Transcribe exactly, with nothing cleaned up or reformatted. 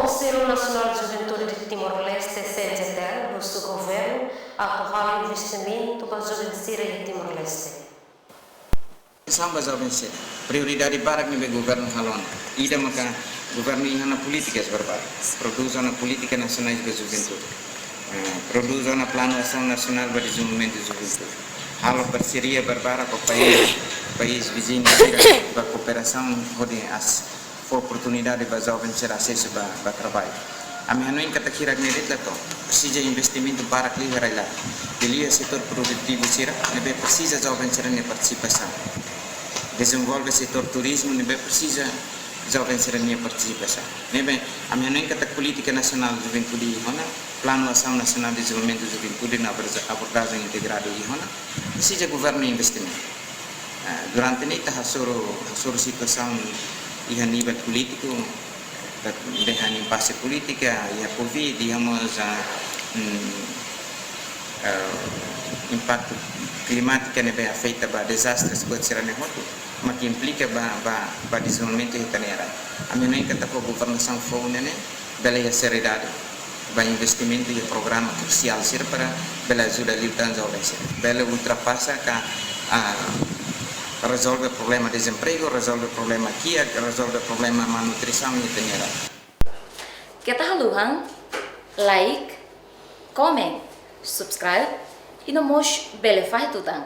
Konsellu Nasionál Juventude de Timor-Leste, C N J T L, husu governu atu halo investimentu ba joven sira iha Timor-Leste. Atensaun ba joven sira. Prioridade barak ne'ebé governu halo ona. Ida maka governu iha ona polítikas barbarak. Prodús ona polítika nasionál ba juventude. Eh, prodús ona planu asaun nasionál ba dezenvolvimentu juventude. Halo parseria barbarak ho país, país viziñu sira ba kooperasaun hodi as- fó oportunidade ba joven sira asesu ba, ba traballu. Ami hanoin katak hirak-ne'e de'it la to'o. Presiza investimentu barak liu iha rai-laran. Liuliu setór produtivu sira, ne'ebé presiza joven sira-nia partisipasaun. Dezenvolve setór turizmu, ne'ebé presiza joven sira-nia partisipasaun. Ne'ebé ami hanoin katak polítika nasionál juventude iha ona, planu asaun nasionál dezenvolvimentu juventude no aborda-, abordajen integradu iha ona, presiza governu investimentu. Ah, durante ne'e ita hasoru, hasoru situasaun iha nivel polítiku, ita dehan impase polítika, iha covid, iha mós, ah, mm, ah, impaktu klimátika ne'ebé afeta ba dezastres buat sira-ne'e hotu, mak implika ba, ba, ba dezenvolvimentu iha ita-nia rai. Ami hanoin katak governasaun foun ne'e, bele iha seriedade ba investimentu iha programa krusiál sira para bele ajuda liután joven sira. Bele ultrapasa ka, ah, rezolve problema dezempregu, rezolve problema kiak, rezolve problema malnutrisaun iha ita-nia rai. Keta haluha, like, comment, subscribe, i no mós bele fahe tutan.